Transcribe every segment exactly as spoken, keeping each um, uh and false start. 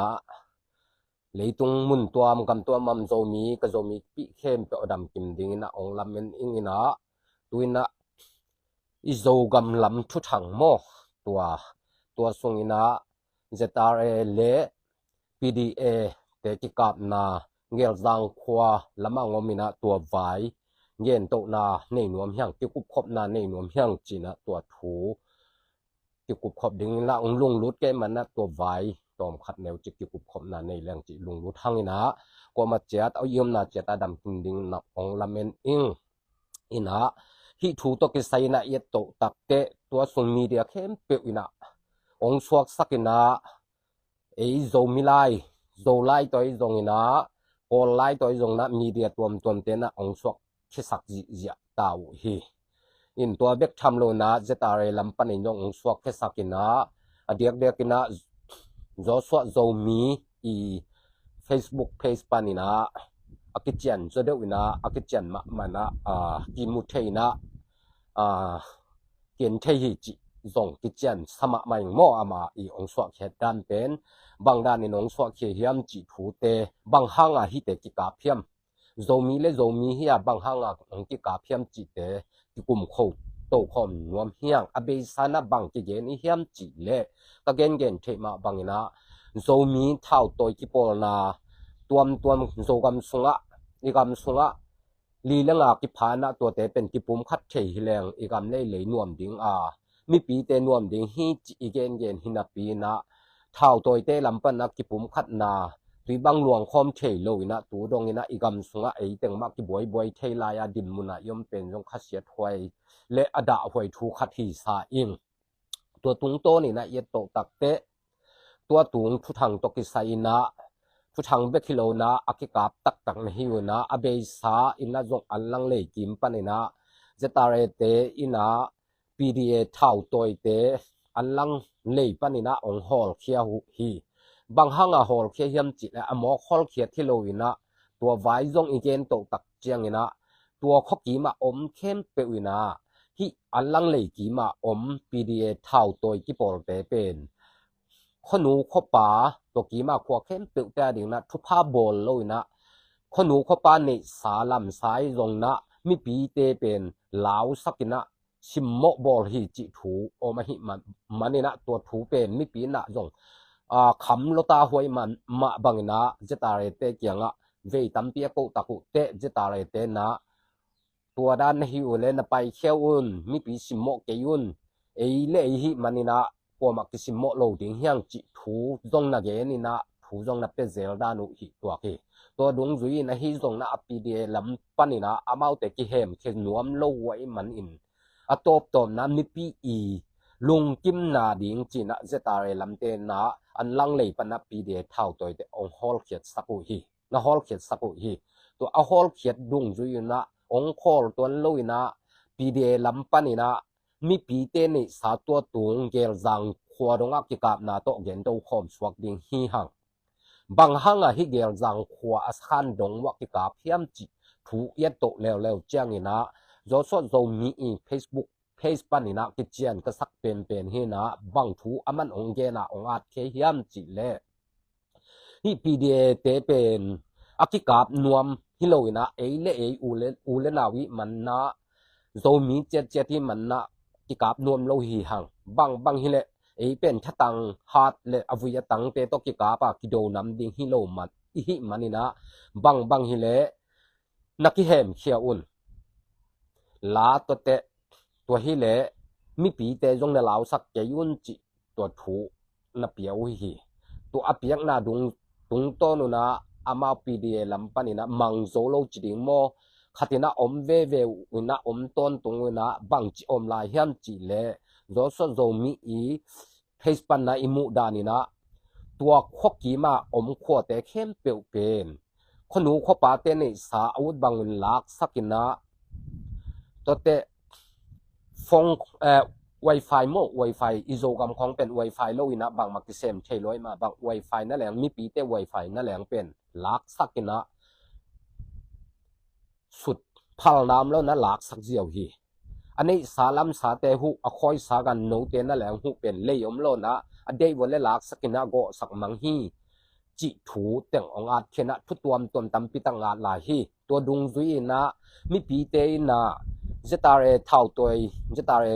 ah leitung mun tuam gam tuam am Zomi ka Zomi pih khempeuh a damkim dingin ah ong lamen ing in ah, tu in ah i Zogam lam thuthang maw, tua tua sungin ah Z R A le P D A te kikapna Gelzang khua lamah ngom in ah tua vai gentohna nei nuam hiang, kikupkhopna nei nuam hiang ci in ah tua thu kikupkhop dingin ah ong lunglut kei man ah tua vai tawmkhat neu ci kikupkhopna nei leng ci lunglut hang in ah, kuamah ciat a i omna ciat a damkim dingin ah ong lamen ing in ah, hih thu tawh kisai in ah i et toh takteh tua sung media khempeuh in ah ong suaksak in ah, ei Zomi lai, Zolai tawh i zong in ah, Kawl lai tawh i zong in ah media tuamtuam te in ah ong suak khiasak zihziah ta uh hi. In tua bek tham lo in ah Z R A lam panin zong ong suak khiasak in ah, a diakdiak in ah Joshua Zomi i Facebook page panin ah a kician zaw deuh in ah, a kician mahmah in ah, a kimu thei in ah, a kian thei hi cih zong kician sa mahmah ing maw, ama i ong suak khiat dan pen bang danin ong suak khia hiam cih thute, bang hanga hihte kikap hiam, Zomi le Zomi hi a bang hanga ong kikap hiam cihte kikum kho to khawm nuam hiang. A beisa in ah bang kigen i hiam cih leh, ka gengen theih mah bangin ah Zomi thautawi kipawlna tuamtuam Zogam sungah, i gam sungah li le nga kipha in ah tuate pen kipumkhat thei hi leng i gam leilei nuam ding a, mipite nuam ding hi cih i gengen hi napi in ah thautawite lam pan ah kipumkhatna tui bang luangkhawm thei lo in ah tu dong in ah i gam sungah ei teng mah kibuaibuai thei lai a dinmun ah i om pen zong khasiathuai le a dahhuai thu khat hi sa ing. Tua tungtawn in ah i et toh takteh tua tung thuthang tawh kisai in ah, thuthang bek hi lo in ah a kikap taktak na hi uh in ah, a beisa in ah zong an lang lei kim pan in ah Z R A te in ah P D A thautawite an lang lei pan in ah ong hawlkhia uh hi. Bang hanga hawlkhia hiam cih leh a mawk hawlkhiat hi lo in ah tua vai zong i gen toh tak ciangin ah tua khuakim ah om khempeuh in ah hih an lang lei kim ah om P D A thautawi kipawlte pen khuanu khuapa tua kim ah khua khempeuhte a ding in ah thupha bawl lo in ah khuanu khuapa neihsa lamsa i zong in ah mipite pen lausak in ah simmawh bawl hi cih thu om ahih man, man in ah tua thu pen mipi in ah zong, a, kham lota huai man mah bang in ah Z R A te kiangah vei tampi a koh tak uh teh Z R A te in ah tua dan na hi uh leh na paikhia un, mipi simmawh kei un, ei le ei hih man in ah kuamah kisimmawh lo ding hiang cih thu zong na gen in ah thu zong na pia zel dan uh hi tuak hi. Tua dungzui in ahi zong in ah a P D A lam pan in ah amaute kihemkhia nuam lo uh ahih man in a tawptawpna mipi i lungkimna ding ci in ah Z R A lamte in ah an lang lei pan ah P D A thautawite ong hawlkhiatsak uh hi. Na hawlkhiatsak uh hi. Tua a hawlkhiat dungzui in ah ong khawl tuan lo in ah P D A lam pan in ah mipite neihsa tua tung Gelzang khua dongah kikapna tawh gento khawm suak ding hi hang. Bang hanga hih Gelzang khua a sakhan dong uah kikap hiam cih thu i et toh leuleu ciangin ah Joshua Zomi i Facebook page pan in ah kician ka sak penpen hi in ah bang thu aman ong gen ah ong at khia hiam cih leh, hih P D A te pen a kikap nuam hi lo in ah ei le ei u le, u le nau i hih man in ah Zomi ciatciat i hih man in ah kikap nuam lo hi hang. Bang bang hi leh ei pen thatang hat le a vui a tangte tawh kikap a kido nam ding hi lo man i hih man in ah bang bang hi leh na kihemkhia un. La tawh teh tua hi leh mipite zong na lausak kei un cih tua thu na pia uh hi. Tua a piakna dung tungtawn un ah amau P D A lam pan in ah mang zo lo ci ding maw, khat in ah om veve uh in ah om tawntung uh in ah bang ci om lai hiam cih leh Joshua Zomi i page pan ah i muh dan in ah tua khuakim ah om khuate khempeuh pen khuanu khuapate neihsa a ut bang un laksak in ah tua teh phone, eh, wifi maw, wifi i Zogam khawng pen wifi lo in ah bangmah kisem thei lo ahih mah bang wifi na leng, mipite wifi na leng pen laksak in ah sut phalnam lo in ah laksak ziau hi. A neihsa lamsate huh, a khawisa gannote na leng huh pen lei om lo in ah a deih uh leh laksak in ah gawhsak mang hi. cih thu teng hong at khin ah, thu tuamtuam tampi tak ngat lai hi. Tua dungzui in ah mipite in ah ZRA thautawi, ZRA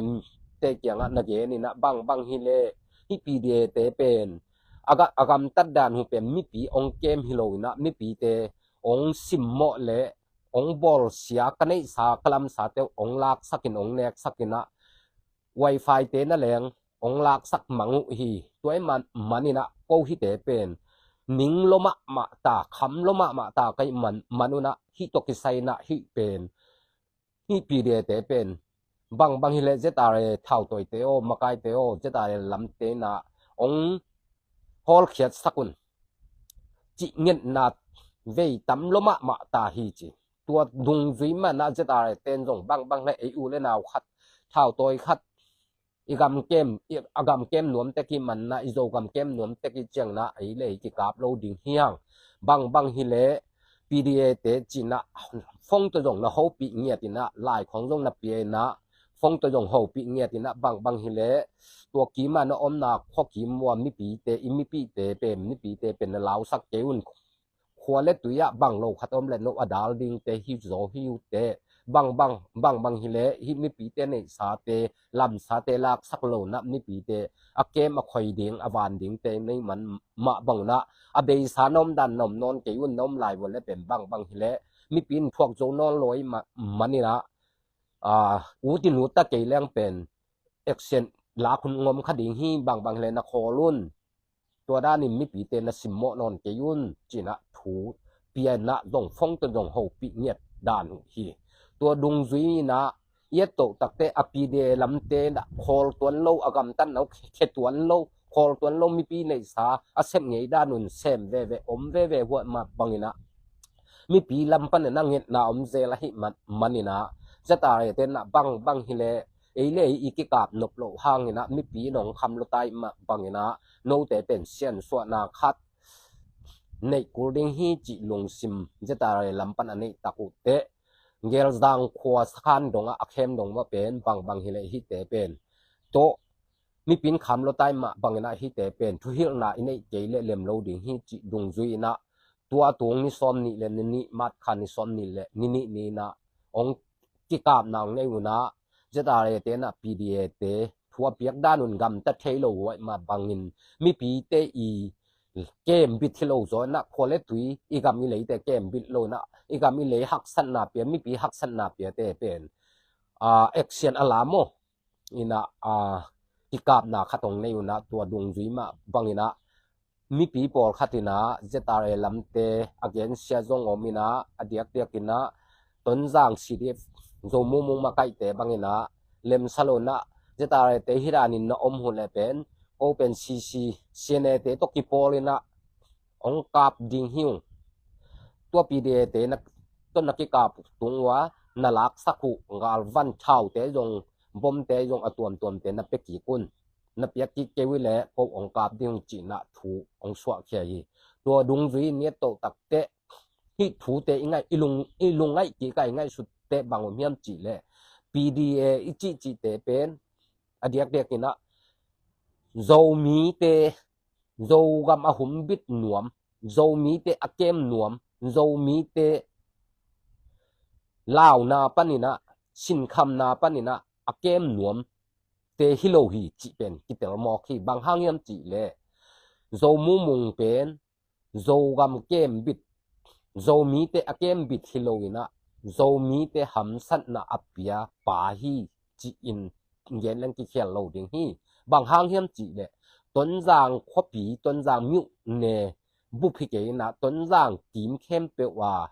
te kiangah na gen in ah bangbang hileh hih PDA te pen a ga-, a gamtat dan uh pen mipi hong kem hi lo in ah mipite hong simmawh leh hong bawlsia, ka neihsa ka lamsate uh hong laksak in hong neksak in ah Wi-Fi te na leng hong laksak mang uh hi. Tua ahih man, man in ah ko hihte pen ning lua mahmah ta, kham lua mahmah ta ka hih man, man un ah hih tawh kisai in ah hih pen, hih PDA te pen bangbang hileh ZRA thautawite aw, makaite aw, ZRA lamte in ah hong hawlkhiatsak un, cih ngetna vei tam lua mahmah ta hi ci. Tua dungzui mah in ah ZRA ten zong bangbang hileh ei u le nau khat, thautawi khat, i gam kem, i, a gam kem nuam tek hi man in ah, i Zogam kem nuam tek hi ciangin ah ei le ei kikap lo ding hi hang. Bangbang hileh PDA te ci in ah phone tawh zong na hopih ngiat in ah, lai khawng zong na pia in ah, phone tawh zong hopih ngiat in ah bangbang hileh tua kim ah na omna khua kim ua mipite, i mipite pen, mipite pen na lausak kei un. Khua le tui ah bang lo khat om leh no a dal dingte hi zaw hi uh teh. Bangbang, bangbang hileh hih mipite neihsate, lamsate laksak lo in ah mipite a kem a khoi ding, a van dingte nei man mah bang un ah a beisa na om dan na om nawn kei un, na om lai vua le pen bangbang hileh mipi in thuak zo nawn lo ahih ma-, man in ah, a, ut in ut ta kei leng pen action lak hun ngom kha ding hi, bangbang hileh na khawl un. Tua danin mipite na simmawh nawn kei un, ci in ah thu pia in ah zong phone tawh zong hopih ngiat dan uh hi. Tua dungzui in ah i et toh tak teh a PDA lamte in ah khawl tuan lo, a gamtatna uh khia tuan lo, khawl tuan lo, mipi neihsa a sem ngei dan un sem veve, om veve uh ahih mah bang in ah mipi lam pan in ah ngetna om zel ahih man, man in ah ZRA te in ah bangbang hileh ei le ei i kikap nop loh hang in ah mipi in hong kham lua ta ahih mah bang in ah note pen siansuahna khat neih kul ding hi cih lungsim ZRA lam pan a neih tak uh teh, Gelzang khua Sakhan dong ah a khem dong mah pen bangbang hileh hihte pen tawh mipi in kham lua ta ahih mah bang in ah hihte pen thuhilhna i neih kei leh lem lo ding hi cih dungzui in ah tua tung ni sawm nih le ni nih, March kha ni sawm nih le ni nih ni in ah hong kikapna hong nei un ah ZRA te in ah PDA te thu a piak dan un gamta thei lo uh ahih mah bangin mipite i kem bit hi lo zaw in ah khua le tui, i gam i leite kem bit lo in ah i gam i lei haksatna pia, mipi haksatna piate pen, a, action a la maw in ah, a, kikapna khat hong nei un ah tua dungzui mah bang in ah mipi pawlkhat in ah ZRA lamte a gensia zong om in ah a diakdiak in ah Tonzang CDF Zo Mumung makaite bang in ah lemsa lo in ah ZRA te hih danin na om uh leh pen ko pen CC, CNA te tawh kipawl in ah hong kap ding hi ung. Tua PDA te na, tawh na kikap tung uh a na laksak uh galvan thaute zong, bomte zong a tuamtuamte na pia kik un. Na piak kik kei uh leh ko hong kap ding uh ci in ah thu hong suahkhia hi. Tua dungzui in i et toh tak teh hih thute i ngaih, i lung, i lungngaih kik a i ngaihsut teh bang om hiam cih leh PDA i cihcihte pen a diakdiak in ah Zomite, Zogam a humbit nuam, Zomite a kem nuam, Zomite launa pan in ah, sinkhamna pan in ah a kem nuam te hi lo hi cih pen kitel mawk hi. Bang hang hiam cih leh Zo Mumung pen Zogam kem bit, Zomite a kem bit hi lo in ah Zomite hamsatna a pia pa hi ci-in gen leng kikhial lo ding hi. Bang hang hiam cih leh Tonzang khuapi, Tonzang myone bup hi kei in ah Tonzang kim khempeuh a,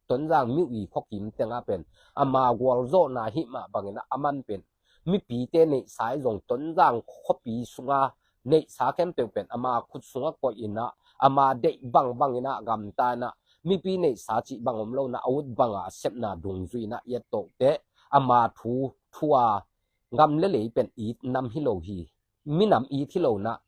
Tonzang myo i khuakim tengah pen ama gualzawhna hih mah bangin ah aman pen mipite neihsa i zong Tonzang khuapi sunga neihsa khempeuh pen ama khut sungah koih in ah ama deih bangbang in ah gamta in ah mipi neihsa cih bang om lo in ah a ut bangah a sepna dungzui in ah i et toh teh ama thu thu a gam le lei pen it nam hi lo hi. Minam it hi lo in ah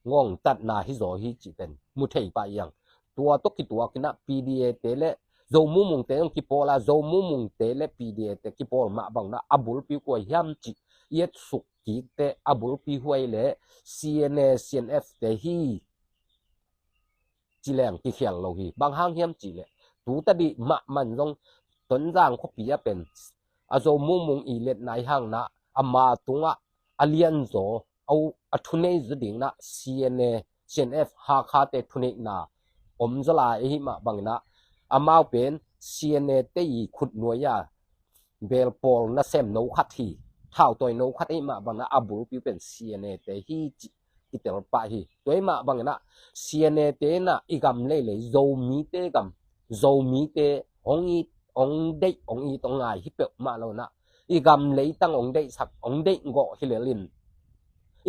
ngongtatna hi zaw hi cih pen mu thei pah i ang. Tua tawh kituak in ah PDA te le Zo Mumung te zong kipawl a, Zo Mumung te le PDA te kipawl mah bang in ah a bulpi kua hiam cih i et suk kik teh a bulpi huai le CNA, CNF te hi. ci leng kikhial lo hi. Bang hang hiam cih leh, tu tadih mahmah in zong Tonzang khuapi ah pen a Zo mumung i let nai hang na, ama tungah a lianzaw, a, a thunei zaw ding na, C N A, C N F, Hakhate thuneihna om zaw lai ahih mah bangin ah, amau pen C N A te i khutnuai a belpawl nasem no khat hi. Thautawi no khat ahih mah bangin ah, a bulpi uh pen C N A te hi cih i tel pah hi. Tua ahih mah bangin ah, C N A te in ah i gam leilei, Zomite gam, Zomite hong it, hong deih, hong it, hong ngai hi peuhmah lo in ah, i gam leitang hong deihsak, hong deih gawh hi lel in,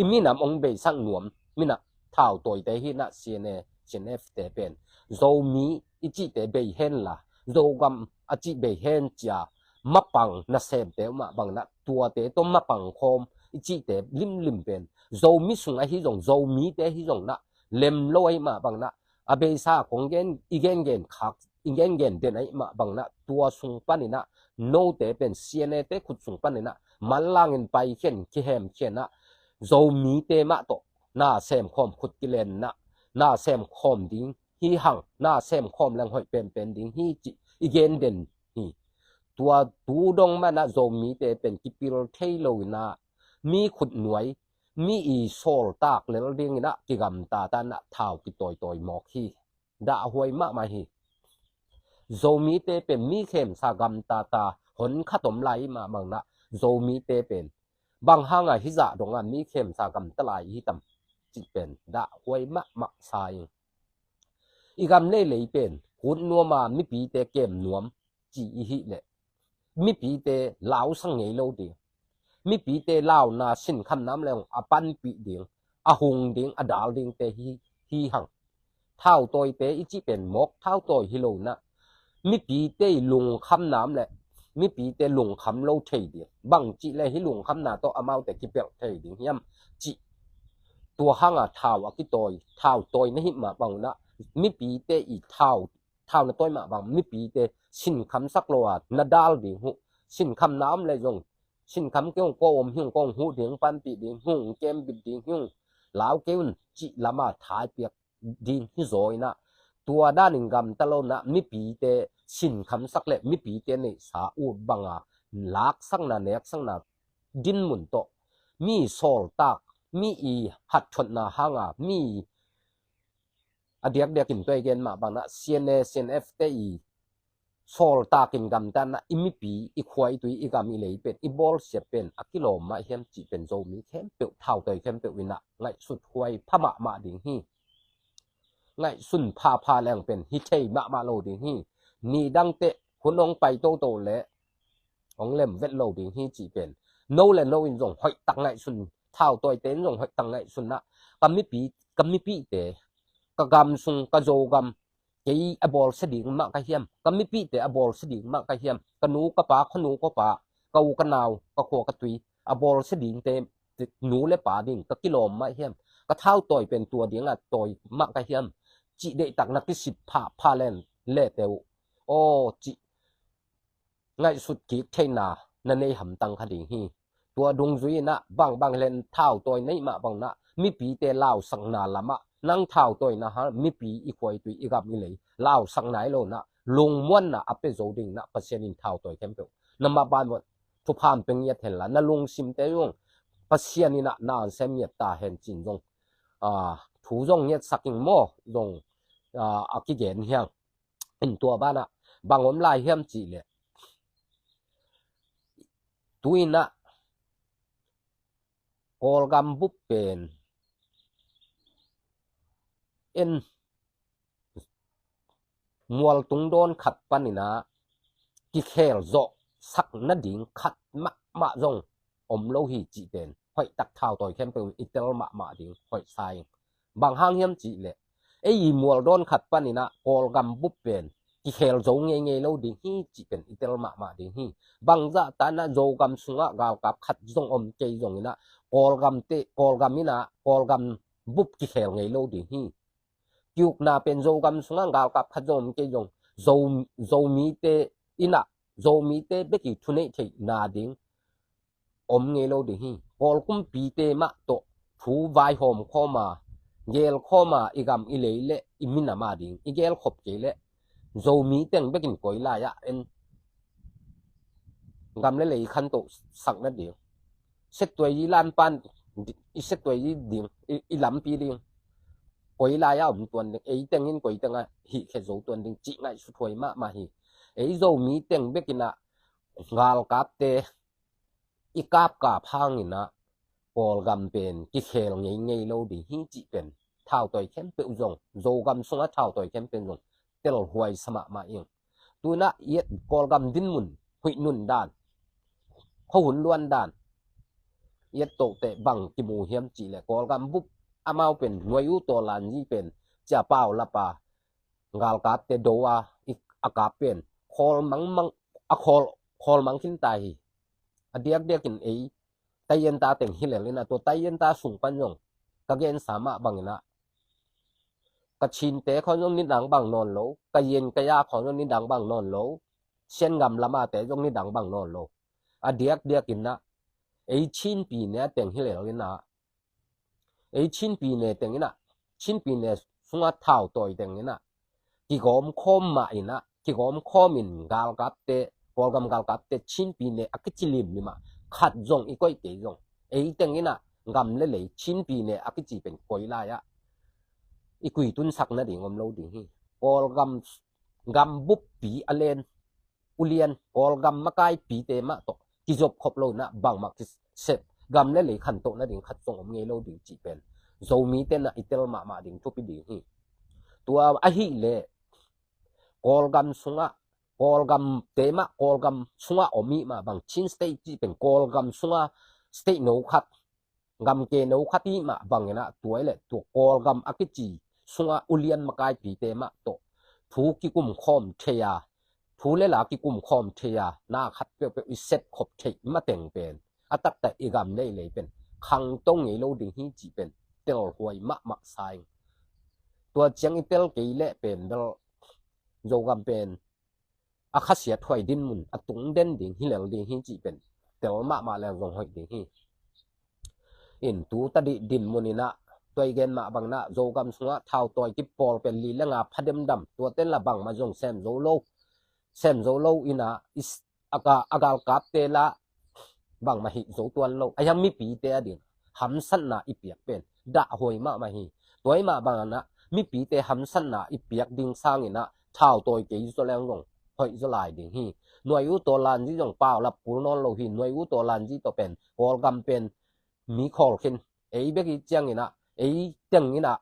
i minam hong beisak nuam, minam thautawite hi in ah, C N A, C N F te pen Zomi i cihte bei hen la, Zogam a cih bei hen ci a mapang nasemte uh mah bangin ah, tuate tawh mapang khawm i cihte limlim pen Zomi sung ahi zong, Zomite ahi zong in ah, lem lo ahih mah bangin ah, a beisa kong gen, i gengen khak, i gengen den ahih mah bangin ah, tua sung panin ah, note pen C N A te khut sung panin ah manlangin paikhia in, kihemkhia in ah, Zomite mah tawh na semkhawm, khut kilen in ah na semkhawm ding hi hang, na semkhawm leng hoih penpen ding hi cih i gen den hi. Tua tu dong mah in ah Zomite pen kipil thei lo in ah, mi khutnuai, mi i sawltak lel dingin ah kigamta ta in ah thau kitawitawi mawk hi. Dahhuai mahmah hi. Zomite pen mi khemsa gamtata hon khat om lai mah bangin ah, Zomite pen bang hang a hih zah dong a mi khemsa gamta lai i hi tam cih pen dahhuai mahmah sa ing. I gam leilei pen kut nuam a mipite kem nuam ci i hih leh, mipite lausak ngei lo ding, mipite launa sinkhamna om leng a panpih ding, a hung ding, a dal dingte hi, hi hang. Thautawite i cih pen mawk thautawi hi lo in ah, mipite i lungkhamna om leh mipite lungkham lo thei ding, bang cih leh hih lungkhamna tawh amaute kipelh thei ding hiam cih. Tua hang a thau a kitawi, thautawi na hih mah bangin ah, mipite i thau, thau na tawi mah bang, mipite sinkhamsak lo a na dal ding uh, sinkhamna om leh zong, sinkham kei ung, ko om hi ung, kong huh ding, panpih ding hi ung, kembit ding hi ung, lau kei un cih lam a thaipiak ding hi zaw in ah, tua danin gamta lo in ah, mipite sinkhamsak leh mipite neihsa ut bang a laksakna, neksakna dinmun tawh, mi sawltak, mi i hatthuatna hang a, mi a diakdiakin tua i gen mah bangin ah, C N A, C N F te i sawltakin gamta in ah, i mipi, i khua, i tui, i gam, i lei pen, i bawlsia pen a kilawm mah hiam cih pen Zomi khempeuh, thautawi khempeuh in ah ngaihsut huai pha mahmah ding hi. Ngaihsun phapha leng pen hi thei mahmah lo ding hi. Ni dang teh hun hong pai toto leh hong lem vet lo ding hi cih pen, no le no in zong hoihtak ngaihsun, thautawite in zong hoihtak ngaihsun ah, ka mipi, ka mipite, ka gam sung, ka Zogam, kei a bawlsia ding mah ka hiam, ka mipite a bawlsia ding mah ka hiam, ka nu ka pa, ka nu ka pa, ka u ka nau, ka khua ka tui a bawlsia dingte, nu le pa ding ka kilawm mah hiam, ka thautawi pen tua ding a tawi mah ka hiam cih deihtak na kisip phapha len lete uh, aw cih ngaihsut kik theihna na nei hamtang kha ding hi. Tua dungzui in ah bangbang len thautawi na hih mah bangin ah, mipite lausakna lam ah nang thautawi na hang, mipi, i khua, i tui, i gam, i lei lausak nai lo in ah, lungmuanna a pia zo dingin ah Pasian in thautawi khempeuh na mah bangbang thupha hong pia ngiat hen la, na lungsimte zong Pasian in ah na sem ngiat ta hen ci-in zong, aa, thu zong ngiatsak ing maw, zong, aa, a kigen hi hang. In tua banah bang om lai hiam cih leh, tu-in ah Kawlgam bup pen en mualtung dawn khat panin ah kikhel zawhsak nading khat mahmah zong om lo hi cih pen hoihtak thautawi khempeuh in i tel mahmah ding hoih sa ing. Bang hang hiam cih leh, ei i mual dawn khat panin ah Kawlgam bup pen kikhel zo ngeingei lo ding hi cih pen i tel mahmah ding hi. Bangzah ta in ah Zogam sungah galkap khat zong om kei zongin ah, Kawlgam te, Kawlgam in ah Kawlgam bup kikhel ngei lo ding hi. Kiukna pen Zogam sungah galkap khat zong om kei zong, Zo, Zomite in ah, Zomite bek i thuneih theihna ding om ngei lo ding hi. Kawl kumpite mah tawh thu vaihawm khawm a, gel khawm a i gam i lei le i minam a ding i gel khop kei le Zomi teng bekin koi lai-ah en gam le lei khantoh sak nading, settuai i lampan i settuai i ding i, i lampi ding koi lai-ah om tuan ding, ei tengin koi tengah hih khe zo tuan ding cih ngaihsut huai mahmah hi. Ei Zomi teng bekin ah galkapte i kapkap hangin ah Kawlgam pen kikhel ngeingei lo ding hi cih pen thautawi khempeuh zong, Zogam sungah thautawi khempeuh zong telhuai sa mahmah ing. Tunah i et Kawlgam dinmun, huih nun dan, khuahun luan dan i et tohteh bang kimu hiam cih leh Kawlgam bup amau pen Nuai U Taw Lan Zi pen cia pau lapa galkapte do a i a kap pen khawl mangmang a khawl khawl mang khin ta hi. A diakdiakin ei Tayenta teng hi lel in ah tua Tayenta sung pan zong ka gensa mah bangin ah Kachinte khawng zong nidang bang nawn lo, Kayin Kaya khawng zong nidang bang nawn lo, Siangam lamate zong nidang bang nawn lo. A diakdiakin ah ei Chin pyine a teng hi lel in ah ei Chin pyine teng in ah Chin pyine sungah thautawi teng in ah kigawm khawm mah in ah kigawm khawmin galkapte, Kawlgam galkapte Chin pyine a kici limlim ah khat zong i koih kei zong ei teng in ah gam le lei Chin pyine a kici pen koi lai-ah i kuitunsak nading om lo ding hi. Kawlgam gam buppi a len ulian Kawlgam makaipite mah tawh kizop khop lo in ah bangmah kisep gam le lei khantoh nading khat zong om ngei lo ding cih pen Zomite in ah i tel mahmah ding thupi ding hi. Tua ahih leh Kawlgam sungah Kawlgamte mah Kawlgam sungah om ih mah bang Chin State cih pen Kawlgam sungah state no khat gamke no khat ih mah bangin ah tua i leh tua Kawlgam a kici sungah ulian makaipite mah tawh thu kikum khawm thei a, thu le la kikum khawm thei a, na khat peuhpeuh i sep khop theih mateng pen a taktak i gam le i lei pen khangto ngei lo ding hi cih pen telhuai mahmah sa ing. Tua ciang i tel kei leh pen bel Zogam pen a khasiat huai dinmun a tung den ding hi lel ding hi cih pen tel mahmah leng zong hoih ding hi. In tu tadih dinmun in ah tua i gen mah bangin ah Zogam sungah thautawi kipawl pen li le nga pha demdam, tuate la bangmah zong sem zo lo, sem zo lo in ah a galkapte la bangmah hih zo tuan lo. A hiang mipite a ding hamsatna i piak pen dahhuai mahmah hi. Tua i mah bangin ah mipite hamsatna i piak ding sangin ah thautawi kei zaw leng zong hoih zaw lai ding hi. Nuai U Taw Lan Zi zong paulap kul nawn lo hi. Nuai U Taw Lan Zi tawh pen Kawlgam pen mi khawl khin, ei bek i ciangin ah ei tengin ah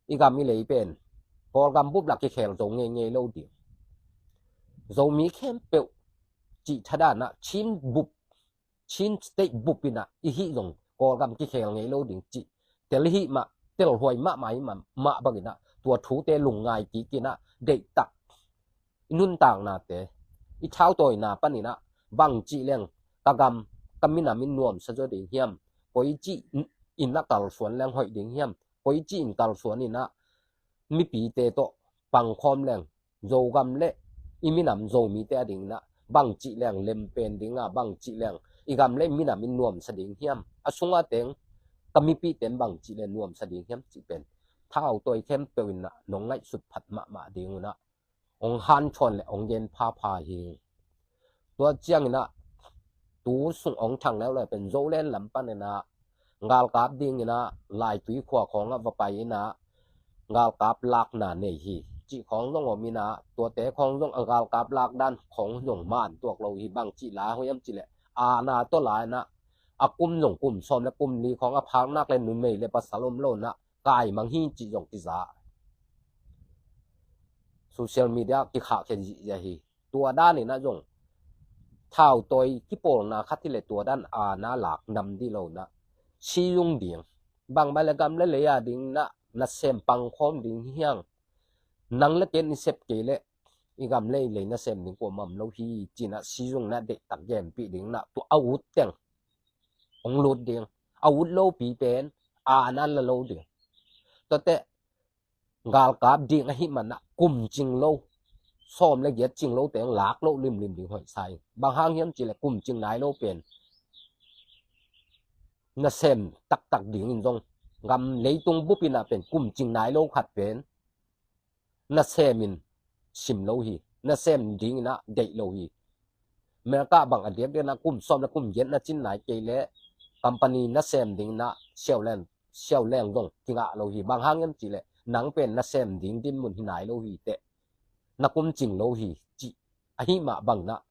i gam i lei pen Kawlgam bup lak kikhel zo ngeingei lo ding. Zomi khempeuh cih thadan ah Chin bup, Chin State bup in ah i hih zong Kawlgam kikhel ngei lo ding cih tel hih mah, telhuai mahmah i mah bangin ah tua thute lungngai kik in ah deihtak i nuntaknate, i thautawina panin ah bangcih leng ka gam ka minam in nuamsa zaw ding hiam, koici in a kalsuan leng hoih ding hiam, koici in kalsuan in ah mipite tawh pangkhawm leng Zogam le i minam Zomite a dingin ah bangcih leng lempen ding a, bangcih leng i gam le i minam in nuamsa ding hiam, a sungah teng ka mipite in bangcih leng nuamsa ding hiam cih pen thautawi khempeuh in ah nong ngaihsut phat mahmah ding un ah hong hanthawn le hong gen phapha hi. Tua ciangin ah tu sung hong thang leuleu pen Zoland lam panin ah galkap dingin ah Laitui khua khawngah va pai in ah galkap lakna nei hi cih khawng zong om in ah tuate khawng zong a galkap lakdan khawng zong man tuak lo hi. Bangcih la hoih hiam cih leh aana tawh la in ah a kum zong kum sawm le kum li khawng a phak nak le numei le pasal om lo in ah kaimang hi cih zong kiza. Social media kikhahkhia zihziah hi. Tua danin ah zong thautawi kipawlna khat hi le tua dan aana lak nam dih lo in ah sizung ding, bangmah le gam le lei a dingin ah nasem pangkhawm ding hiang, nang le ken i sep kei leh i gam le i lei nasem ding kuamah om lo hi ci-in ah sizung in ah deihtak genpih ding in ah tua a ut teng hong lut ding, a ut lopi pen aana la lo ding. Tuate galkap ding ahih man ah kum cing lo, sawm le giat cing lo teng lak loh limlim ding hoih sa hi. Bang hang hiam cih leh kum cing nai lo pen nasem taktak dingin zong gam leitung bupin ah pen kum cing nai lo khat pen nasem in sim lo hi. Nasem dingin ah deih lo hi. America bang a diakdiak in ah kum sawm le kum giat na cin nai kei leh company nasem dingin ah siau leng, siau leng zong kingah lo hi. Bang hang hiam cih leh nang pen nasem ding dinmun hi nai lo hi teh, na kum cing lo hi cih ahi mah bangin ah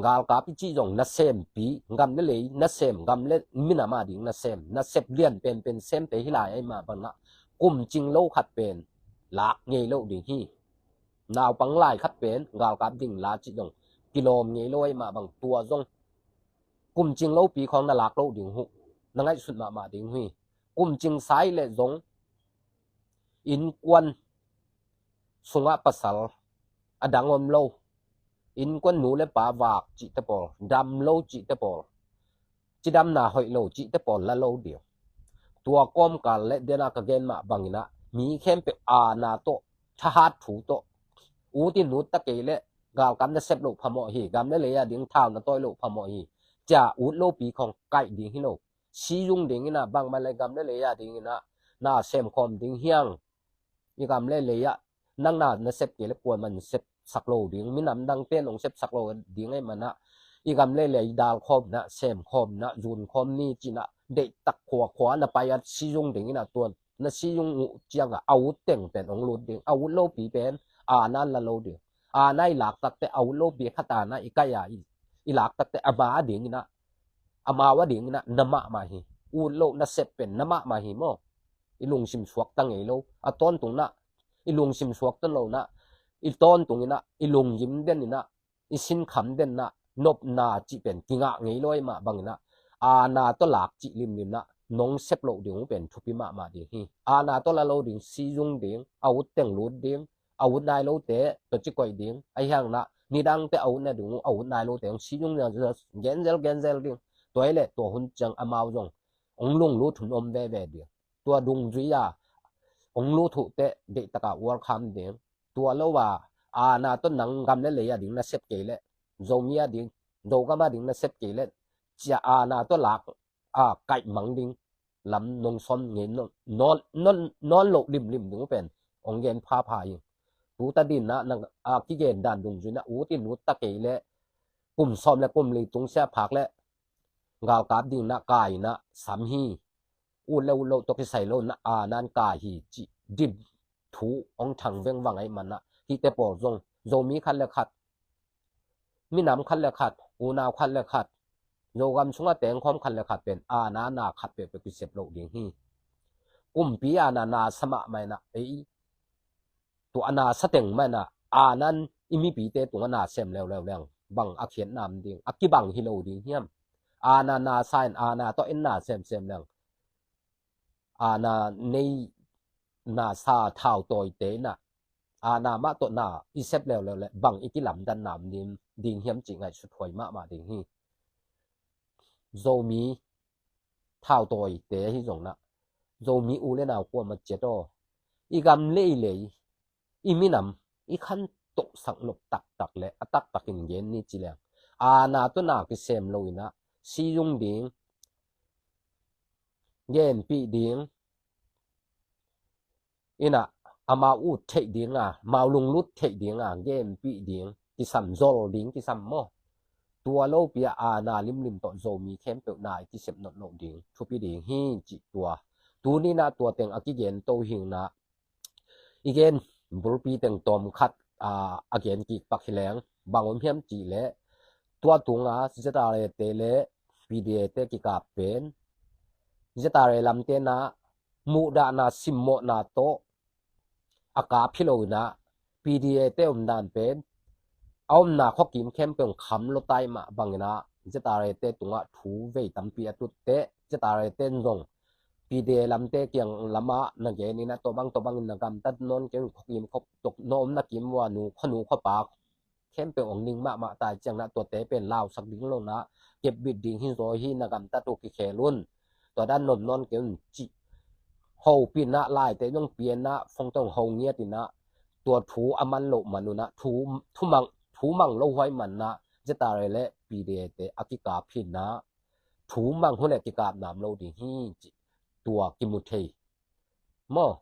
galkap i cih zong nasempi, gam le lei nasem, gam le minam a ding nasem, nasep lian penpen semte hi lai ahi mah bangin ah kum cing lo khat pen lak ngei lo ding hi. Naupang lai khat pen galkap ding la cih zong kilawm ngei lo ahi mah bang tua zong kum cing lopi khawng na lak lo ding uh, na ngaihsut mahmah ding uh hi. Kum cing sa leh zong innkuan sungah pasal a dang om lo, innkuan nu le pa vak cihte pawl, dam lo cihte pawl, cidamna hoih lo cihte pawl la lo ding. Tua kawmkal le dena ka gen mah bangin ah mi khempeuh aana tawh, thahat thu tawh, ut in ut ta kei leh galkap nasep loh phamawh hi. Gam le lei a ding thau na tawi loh phamawh hi. Cia ut lopi khawng kaih ding hi lo. Sizung dingin ah bangmah le gam le lei a dingin ah na semkhawm ding hi hang. I gam le lei ah nang na nasep kei leh kuamah in sepsak lo ding, minam dangte in hong sepsak lo ding ahi mah in ah i gam le lei dalkhawm in ah, semkhawm in ah, zunkhawm ni ci-in ah deihtak khuakhua na pai a sizung dingin ah tua na sizung uh ciangah a ut teng pen hong lut ding. A ut lopi pen aana in la lo ding. Aana i lak tak teh a ut lopi khat aana i kaih a i, i lak tak teh ama a dingin ah, amau a dingin ah na mahmah hi. Ut loh nasep pen na mahmah hi maw. I lungsim suakta ngei lo. A tawntung in ah i lungsim suakta lo in ah, i tawntung in ah i lunggim den in ah, i sinkham den in ah nopna cih pen kingah ngei lo ahi mah bangin ah aana tawh lak cih limlim in ah nong sep loh ding uh pen thupi mahmah ding hi. Aana tawh la lo ding, sizung ding, a ut teng lut ding, a ut nai lote tawh ci koih ding. Ahi hangin ah nidangte a ut nading uh a ut nai lote hong sizung na genzel genzel ding. Tua hi leh tua hun ciang amau zong hong lunglut hun om veve ding. Tua dungzui a hong lut uh teh deihtak a welcome ding. Tua lo a aana tawh nang gam le lei a ding nasep kei leh, Zomi a ding, Zogam a ding nasep kei leh, cia aana tawh lak a kaih mang ding lam nong sawm ngei nawn, nawn, nawn loh limlim ding uh pen hong gen phapha hi. Tu ta dingin ah na, a kigen dan dungzui in ah ut in ut ta kei leh kum sawm le kum li tung sia phak leh galkap dingin ah kai in ah sam hi. Ut le ut loh tawh kisai lo in ah aana in kai hi cih dim thu hong thang vengvang ahi mah in ah hihte pawl zong Zomi khat le khat, minam khat le khat, unau khat le khat, Zogam sungah tengkhawm khat le khat pen aana na khat peuhpeuh kisep loh ding hi. Kumpi aana na sa mahmah in ah ei tua a na sa teng mah in ah aana in i mipite tungah na sem leuleu leng bang a khiatna om ding, a kibang hi lo ding hiam? Aana na sa in aana tawh en na semsem leng aana nei na sa thautawite in ah aana mah tawh na i sep leuleu leh bang i kilamdanna om ding, ding hiam cih ngaihsut huai mahmah ding hi. Zomi thautawite hi zong in ah Zomi u le nau kuamah ciat aw, i gam le i lei, i minam i khantohsak nop taktak le a taktakin gen ni ci leng aana tawh na kisem lo in ah sizung ding, genpih ding in ah amau ut theih ding a, amau lunglut theih ding a genpih ding kisam, zol ding kisam maw. Tua lopi a aana limlim tawh Zomi khempeuh na i kisep nawn loh ding thupi ding hi cih tua. Tuni in ah tua teng a kigen to hi in ah i gen bulpi teng tawm khat a gen kik pak hi leng bang om hiam cih leh tua tunga ZRA te le PDA te kikap pen ZRA lamte in ah muhdahna simmawhna tawh a kap hi lo in ah PDA te omdan pen a omna khuakim khempeuh kham lua tai mah bangin ah ZRA te tungah thu vei tampi a tut teh ZRA te in zong PDA lamte kiang lamah na gen in ah tua bang tua bangin na gamtat nawn kei un, khuakim khuatok na omna kim uh a nu khuanu khuapa khempeuh hong ning mahmah tai ciang in ah tuate pen lausak ding lo in ah kepbit ding hi zaw hi, na gamtat uh kikhel un, tua dan na om nawn kei un cih hopih in ah laite zong pia in ah phone tawh hong ho ngiat in ah tua thu a man loh man un ah thu, thu mang, thu mang lo huai man in ah ZRA le PDA te a kikap hi in ah thu mang hun le kikap nam lo ding hi cih tua kimu thei maw.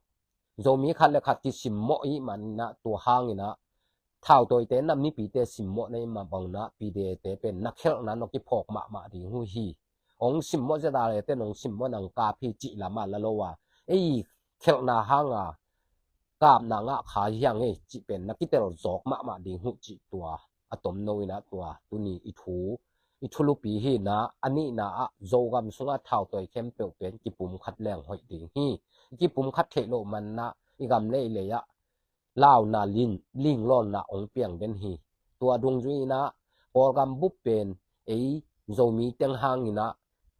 Zomi khat le khat kisimmawh i hih manin ah tua hangin ah thautawite na mipite simmawhna i hih mah bangin ah P D A te pen na khelhna nong kiphawk mahmah ding uh hi. Hong simmawh zia dale te nong simmawh nang kap hi cih lam ah la lo a, ei khelhna hanga kapna ngah kha hi hang ei cih pen na kitel zawk mahmah ding uh cih tua a tomno in ah tua tuni i thu i thulupi hi in ah, a nihna ah Zogam sungah thautawi khempeuh pen kipumkhat leng hoih ding hi. I kipumkhat theih loh manin ah i gam leilei ah launa lin linglawlna hong piang den hi. Tua dungzui in ah Kawlgam bup pen ei Zomi teng hangin ah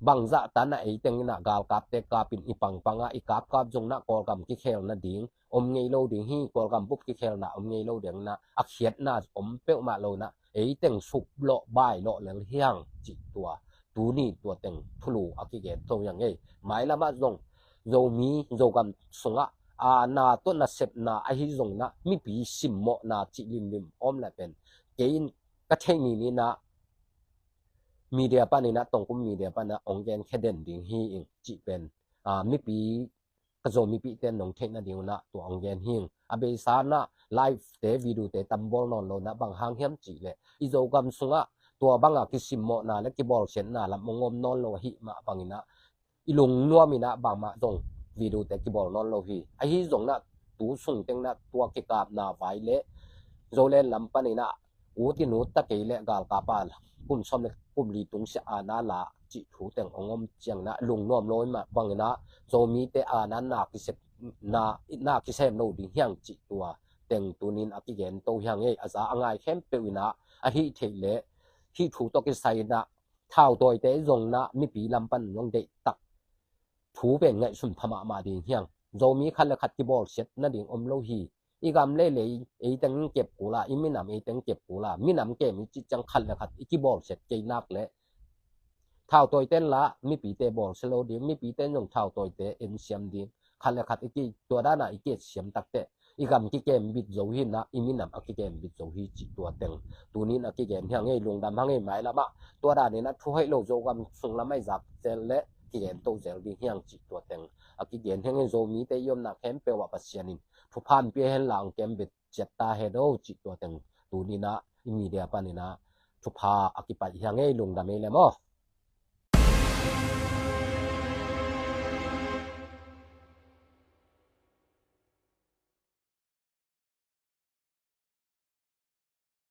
bangzah tan ah ei teng in ah galkapte kapin i pangpang ah i kapkap zong in ah Kawlgam kikhel nading om ngei lo ding hi. Kawlgam bup kikhelna om ngei lo ding in ah a khiatna om peuhmah lo in ah ei teng suplawh bailawh leng hi hang cih tua tuni tua teng thulu a kigen to hi hang ei. Mailam ah zong Zomi Zogam sungah aana tawh nasepna ahi zong in ah mipi simmawhna cih limlim om lai pen kei in ka theih ni in ah media panin ah, Tongkum media panin ah hong genkhia den ding hi ing cih pen, aa, mipi, ka Zomipite in nong theih nading un ah tua hong gen hi ing. A beisa in ah live te video te tam bawl nawn lo in ah bang hang hiam cih leh i Zogam sungah tua banga kisimmawhna le kibawlsiatna lam hong om nawn lo ahih mah bangin ah i lungnuam in ah bangmah zong video te kibawl nawn lo hi. Ahi zong in ah tu sung teng in ah tua kikapna vai le Zoland lam panin ah ut in ut ta kei le galkap a kum sawm le kum li tungsiah aana la cih thu teng hong om ciangin ah lungnuam lo i hih mah bangin ah Zomite aana na kisep na, na kisem lo ding hi hang cih tua teng tunin a kigen to hi hang ei. A za a ngai khempeuh in ah a hih theih le hih thu tawh kisai in ah thautawite zong in ah mipi lam pan zong deihtak thu pen ngaihsun pha mahmah ding hi hang. Zomi khat le khat kibawlsiat nading om lo hi. I gam leilei ei teng kep kul a, i minam ei teng kep kul a, minam kem i cih ciang khat le khat i kibawlsiat kei nak leh thautawite in la mipite bawlsia lo ding, mipite in zong thautawite ensiam ding, khat le khat i ki tua dan a i ki-etsiam tak teh i gam kikem bit zo hi in ah i minam a kikem bit zo hi cih tua teng tunin a kigen hi hang ei. Lungdam hang ei. Mailam ah tua danin ah thu hoih lo Zogam sung lam ah i zak zel le kigen to zel ding hi hang cih tua teng a kigen hi hang ei. Zomite i omna khempeuh ah Pasian in thupha hong pia hen la hong kem bit ciat ta hen aw cih tua teng tunin ah i media panin ah thupha a kipaih hi hang ei. Lungdam ei le maw.